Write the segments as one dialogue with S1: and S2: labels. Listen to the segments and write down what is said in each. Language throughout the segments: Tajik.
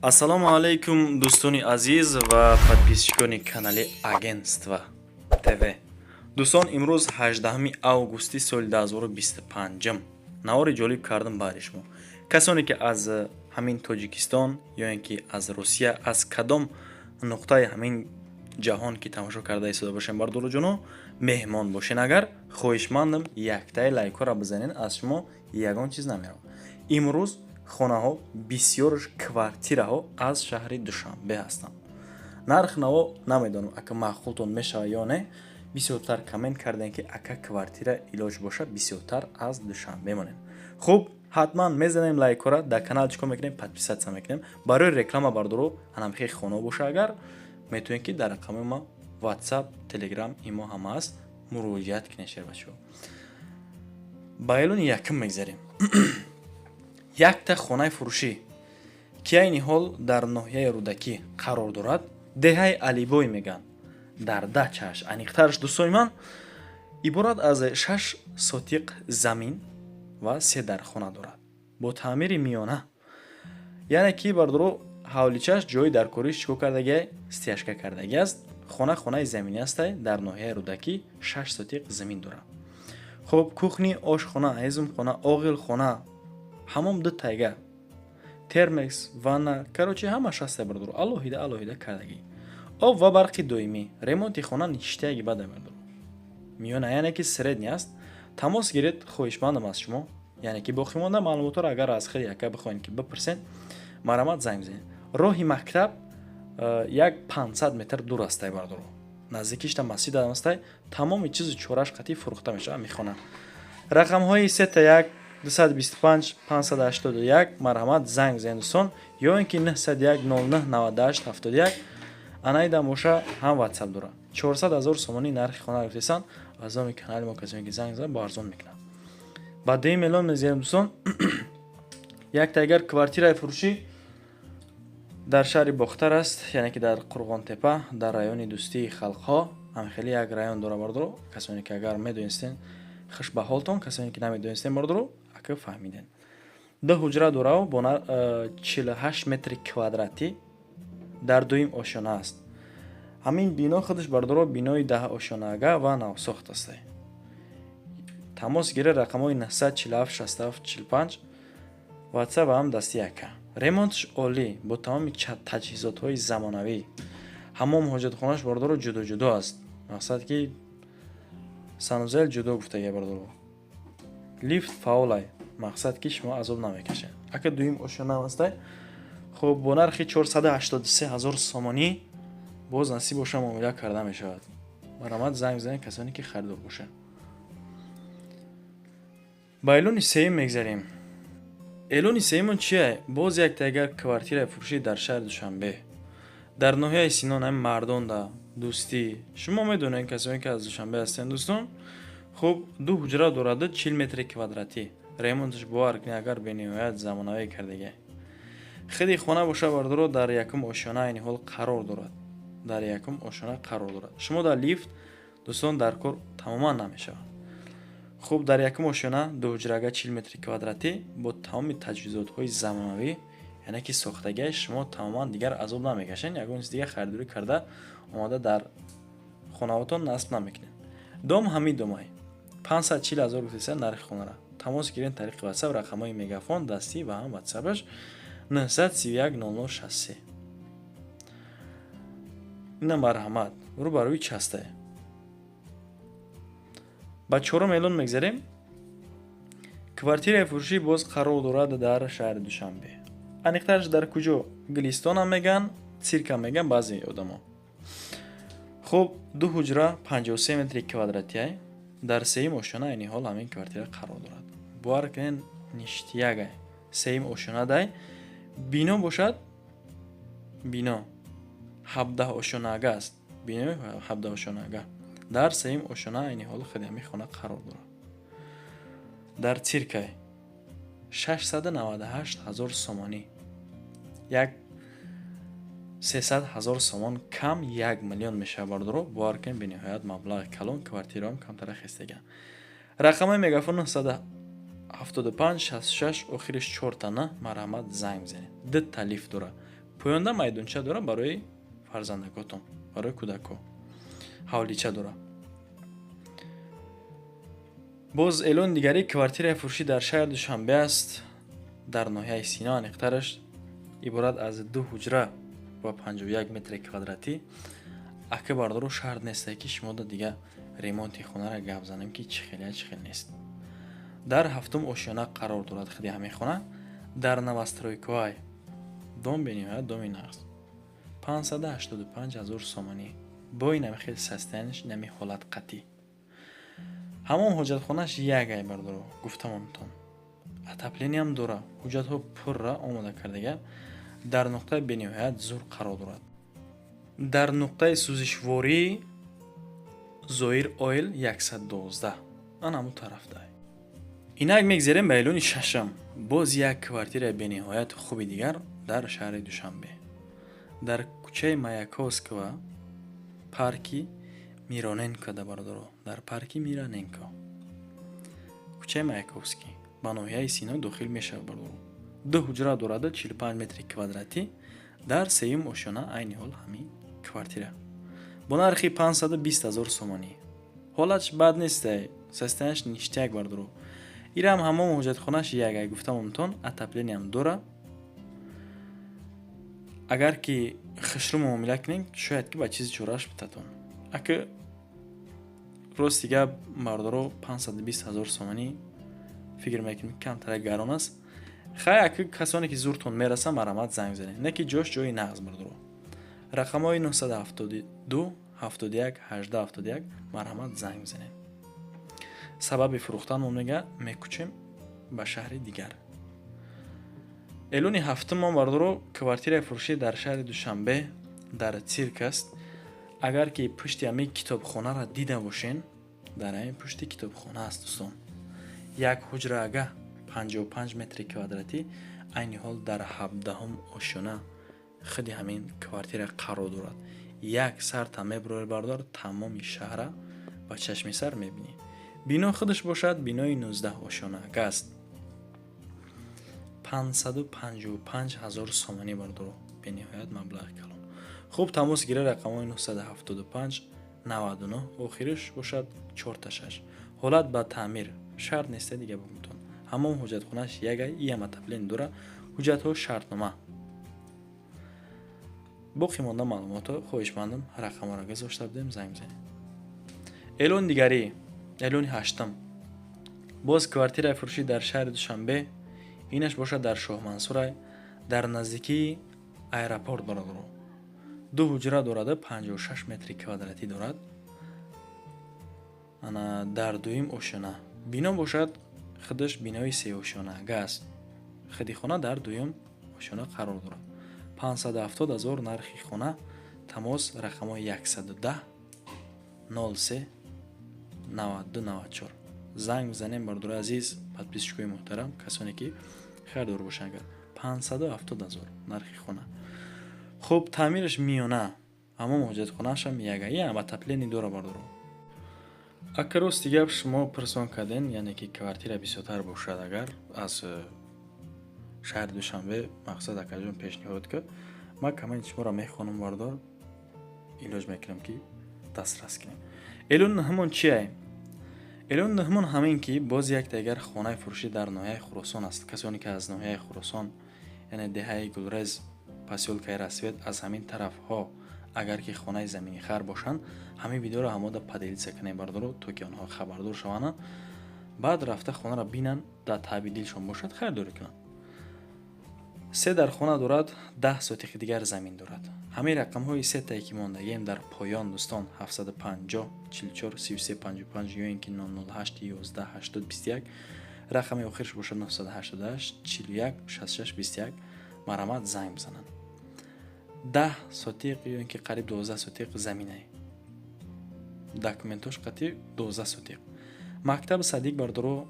S1: Ассалому алайкум, дӯстони азиз ва подписчикони канали Агентство ТВ. Дӯстон, имрӯз 18 августи соли 2025 навори ҷолиб кардам баҳри шумо. Касоне ки аз ҳамин Тоҷикистон ё ин ки аз Русия, аз кадом нуқтаи ҳамин ҷаҳон ки тамошо карда истода бошем, бардору меҳмон бошен, агар хоҳишмандам, яктаи лайкҳоро бизанед, аз шумо ягон чиз намеравад. Имрӯз хонаҳо бисёрш квартираҳо аз шаҳри Душанбе ҳастанд. Нарх наво намедонам, ака, маъқултон мешавад ё не. Бисёртар коммент кардем, ки, ака, квартира илоҷ боша, бисёртар аз Душанбе монем. Хуб, ҳатман мезанем лайкҳора, дар канал чӣ кор мекунем? Подписаться мекунем. Барои реклама, бардоро, анамхе хона боша агар, метавонед, ки дар рақами ма WhatsApp, Telegram, имо ҳама аст, муроҷиат кунед. Шербачаҳо, ба эълони якум мегзарем. Якта хонаи фурӯшӣ, ки айни ҳол дар ноҳияи Рӯдакӣ қарор дорад, деҳаи Алибой мегӯянд, дар дачааш аниқтараш. Дӯстони ман, иборат аз 6 сотиқ замин ва се дархона дорад бо таъмири миёна. Яъне ки, бардоро, ҳавличаш ҷои даркориш чӣ кор кардагиай? Стяжка кардагӣ аст. Хона хонаи заминӣ астай, дар ноҳияи Рӯдакӣ, 6 сотиқ замин дорад. Хуб, кухни, ошхона, ҳезумхона, оғилхона, ҳамом ду тайга, термекс, ванна, короче, ҳамаш ҳастай, бардоро, алоҳида алоҳида кардагӣ. Об ва барқи доимӣ, ремонти хона ништяки бада, бардоро, миёна, яъне ки средний аст. Тамос гиред, хоҳишмандам аз шумо. Яъне ки боқимонда маълумотҳоро агар аз хели яка бихоҳед, ки бипурсед, марҳамат, занг бизанед. Роҳи мактаб як 500 метр дур астай, бардоро, наздикишта масҷид астай. Тамоми чизу чораш қатъи фурӯхта мешавад мехона. Рақамҳои 3 1 225 581, марҳамат, занг бизанед, дӯстон, ё ин ки 901 09 98 71. Анаидам боша, ҳам WhatsApp дорад. 400 ҳазор сомонӣ нархи хона гуфтесан. Аз номи канали мо касоне ки занг зада, бо арзон мекунад. Ба дуюм эълон мезиҳем, дӯстон. Якта агар квартираи фурӯшӣ дар шаҳри Бохтар аст, яъне ки дар Қурғонтепа, дар райони Дӯстии халқҳо. Ҳам хеле як район дора, бардоро. Касоне ки агар медонистен, хуш ба ҳолтон, касоне ки намедонистен, бардоро, ака, фаҳмиден. Ду ҳуҷра дорав бо 48 метри квадратӣ, дар дуюм ошёна аст. Ҳамин бино худаш, бардоро, бинои 10 ошёнаага ва навсохт аст. Тамос гиред, рақамҳои 947 67 45, WhatsApp ҳам дасти яка. Ремонтш олӣ, бо тамоми таҷҳизотҳои замонавӣ. Ҳамом, ҳоҷатхонаш, бардоро, ҷудо ҷудо аст. Мақсад ки санузел ҷудо гуфтага, бардоро. Лифт фаъолай, мақсад ки шумо азоб намекашед. Ака, дуюм ошёнам астай. Хуб, бо нархи 483 ҳазор сомонӣ боз насиб боша, муомила карда мешавад. Марҳамат, занг бизанед, касоне ки харидор бошанд. Ба эълони сеюм мегзарем. Эълони сеюмон чие? Боз якта агар квартираи фурӯшӣ дар шаҳри Душанбе, дар ноҳияи Сино, ҳами Мардонда, Дӯстӣ. Шумо медонед, касоне ки аз Душанбе ҳастен, дӯстон. Хуб, ду ҳуҷра дораду 40 метри квадратӣ. Ремонташ, бовар кунед, агар бениҳоят замонавӣ кардагӣ. Хиди хона боша, бардоро, дар якум ошёна айни ҳол қарор дорад, дар якум ошёна қарор дорад. Шумо дар лифт, дӯстон, дар кор тамоман намешавад. Хуб, дар якум ошёна, дуҳуҷрага, 40 метри квадратӣ, бо тамоми таҷҳизотҳои замонавӣ, яъне ки сохтагиаш. Шумо тамоман дигар азоб намекашед, ягон чиз дигар харидорӣ карда омада дар хонаҳотон насб намекунед. Дом ҳамин домай 540 ҳазор гуфтеса нархи хонара. Тамос гиред тариқи WhatsApp, рақамҳои Мегафон, дастӣ ва ҳам WhatsAppаш 931 00 63. Ина, марҳамат, рӯ ба рӯи частае. Ба чорум эълон мегзарем. Квартираи фурӯшӣ боз қарор дорад дар шаҳри Душанбе. Аниқтараш дар куҷо? Гулистонам мегӯянд, циркам мегӯянд баъзе одамо. Хуб, ду ҳуҷра, 53 метри квадратиай, дар сеюм ошёна айни ҳол ҳамин квартира қарор дорад. Бовар кунед, ништякай. Сеюм ошёнадай бино бошад, бино 17 ошёнаага аст. Бинои 17 ошёнаага дар сеюм ошёна айни ҳол худи ҳамин хона қарор дорад. Дар циркай, 698 ҳазор сомонӣ, як 300 ҳазор сомон кам 1 миллион мешавад, бардоро. Бовар кунед, бениҳоят маблағи калон, квартираам камтара хестагианд. Рақамҳои Мегафон 975 66, охириш чорта на. Марҳамат, занг бизанед. Дута лифт дорад. Поёнда майдонча дора барои фарзандакотон, барои кӯдакҳо ҳавлича дора. Боз эълони дигари квартираи фурӯшӣ дар шаҳри Душанбе аст, дар ноҳияи Сино, аниқтараш иборат аз ду ҳуҷра ва 51 метри квадратӣ. Ака, бардоро, шарт несте, ки шумода дига ремонти хонара гап занем, ки чӣ хелия, чӣ хел нест. Дар ҳафтум ошёна қарор дорад худи ҳамин хона, дар новостройкаай. Дом бениҳоят доми нағз, 585 ҳазор сомонӣ, бо инами хел состояние ш, инами ҳолат қатъӣ. Ҳамон ҳоҷатхонаш ягай, бардоро, гуфтамонтон, отопление ам дора, ҳуҷҷатҳо пурра омода кардага. Дар нуқтаи бениҳоят зур қарор дорад, дар нуқтаи сӯзишвории Зоир Ойл 112, ан ҳамун тарафдай. Инак мегзарем ба эълони шашам. Боз як квартираи бениҳоят хуби дигар дар шаҳри Душанбе, дар кӯчаи Маяковского, парки Мироненко да, бародаро, дар парки Мироненко, кӯчаи Маяковский, ба ноҳияи Сино дохил мешавад, бародаро. Ду ҳуҷра дорада, 45 метри квадратӣ, дар сеюм ошёна. Айни ҳол ҳамин квартира бо нархи 520 ҳазор сомонӣ. Ҳолатш бад нестай, состояние ш ништяк, бародаро. Ирам ҳамон ҳоҷатхонаш ягай, гуфтамонтон, отопление ам дора. Агар ки хушрӯ муомила кунем, шояд ки ба чизи чораш битатон. Ака, рости гап, бародаро, 520 ҳазор сомонӣ фикр мекунем, камтара гарон аст. Хай, ака, касоне ки зуртон мераса, марҳамат, занг занед. Не ки ҷош ҷои нағз, бародаро. Рақамҳои 972 71 18 71, марҳамат, занг бизанед. Сабаби фурӯхтан мо мега, мекӯчем ба шаҳри дигар. Эълони ҳафтум мо, бародаро, квартираи фурӯшӣ дар шаҳри Душанбе, дар Цирк аст. Агар ки пушти ҳамин китобхонаро дида бошен, дар ҳамин пушти китобхона аст, дӯстон. Як ҳуҷраага, 55 метри квадратӣ. Айни ҳол дар 17-ум ошёна худи ҳамин квартира қарор дорад. Як сарта мебурори, бародар, тамоми шаҳра ба чашми сар мебинӣ. Бино худаш бошад бинои 19 ошёнаага аст. 555 ҳазор сомонӣ, бародаро, бениҳоят маблағи калон. Хуб, тамос гира, рақамҳои 975 99, охириш бошад 46. Ҳолат ба таъмир, шарт неста дига бигӯтон. Ҳамон ҳоҷатхонаш ягай, иам отопление дора, ҳуҷҷатҳо, шартнома, боқӣ монда маълумотҳо. Хоҳишмандам, рақамҳоро гузошта будем, занг бизанед. Эълони дигарӣ, эълони ҳаштум, боз квартираи фурӯшӣ дар шаҳри Душанбе. Инаш бошад дар Шоҳмансурай, дар наздикии аэропорт, бародаро. Ду ҳуҷра дорада, 56 метри квадратӣ дорад. Ана, дар дуюм ошёна. Бино бошад худаш бинои сеошёнаага аст. Худи хона дар дуюм ошёна қарор дорад. 570 ҳазор нархи хона. Тамос рақамҳои 110 03 92 94, занг бизанем, бародарои азиз, подписчик ои муҳтарам, касоне ки харидор бошанд. Агар 570 ҳазор нархи хона. Хуб, таъмираш миёна, ҳамон ҳоҷатхонаашам яга, иам отопление дора, бародаро. Ака, рости гап, шумо пурсон карден, яъне ки квартира бисёртар бошад, агар аз шаҳри Душанбе, мақсад, акаҷон, пешниҳод кард. Ман комменти шуморо мехонам, бардор, илоҷ мекунам, ки дастрас кунем. Эълони нуҳумон чие? Эълони нуҳумон ҳамин ки боз як дигар хонаи фурӯшӣ дар ноҳияи Хуросон аст. Касоне ки аз ноҳияи Хуросон, яъне деҳаи Гулрез, посёлка и Рассвет, аз ҳамин тарафҳо агар ки хонаи заминихар бошанд, ҳамин видеоро ҳамода поделиться кунем, бардоро, то ки онҳо хабардор шаванд, баъд рафта хонаро бинанд, дар таъби дилшон бошад, харидорӣ кунанд. Се дар хона дорад, 10 сотихи дигар замин дорад. Ҳамин рақамҳои сетае ки мондагием дар поён, дӯстон, 750 44 33 55 ё ин ки 008 11 80 21, рақами охирш бошад 988 41 66 21, марҳамат, занг бизананд. 10 сотиқ ё ин ки қариб 12 сотиқ заминае, документош қатъи 12 сотиқ. Мактаби садик, бардоро,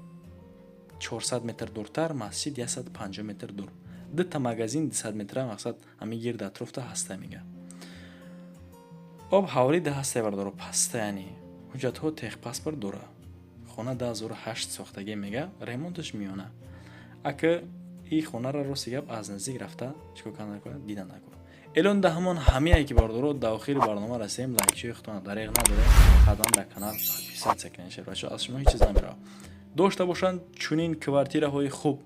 S1: 400 метр дуртар, масҷид 150 метр дур, дута магазин 200 метра, мақсад, ҳамин гирди атрофта ҳаста, мега. Об ҳавлида ҳасте, бардоро, паста, яъне ҳуҷҷатҳо, техпаспорт дора. Хона 2008 сохтагӣ, мега, ремонташ миёна. Ака, и хонаро, рости гап, аз наздик рафта чикор кардан накунад, дидан накунад. Элон да ҳамон ҳамияе ки, бародаро, дар охири барнома расем. Лайкчиҳои худтон дареғ надорем, ҳатман дар канал подписаться кунед. Шербачо, аз шумо ҳеҷ чиз намеравад. Дошта бошанд чунин квартираҳои хуб,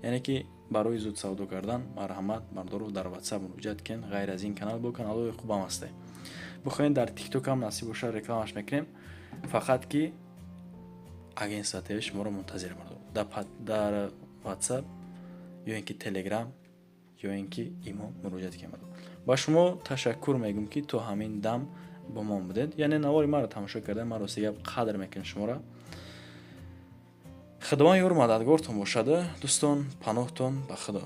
S1: яъне ки барои зуд савдо кардан, марҳамат, бародаро, дар WhatsApp муроҷиат кунед. Ғайр аз ин канал бо каналҳои хубам ҳастем. Бихоҳед, дар ТикТок ҳам, насиб бошад, рекламаш мекунем. Фақат ки Агентство ТВ шуморо мунтазир, бародаро. Дар WhatsApp ё ин ки Телеграм ё ин ки Имо муроҷиат кунед. Ба шумо ташаккур мегӯм, ки то ҳамин дам бо мо будед, яъне навори маро тамошо карда. Ман рости гап қадр мекунем шуморо. Худованд ёру мададгортон бошад, дӯстон. Паноҳтон ба Худо.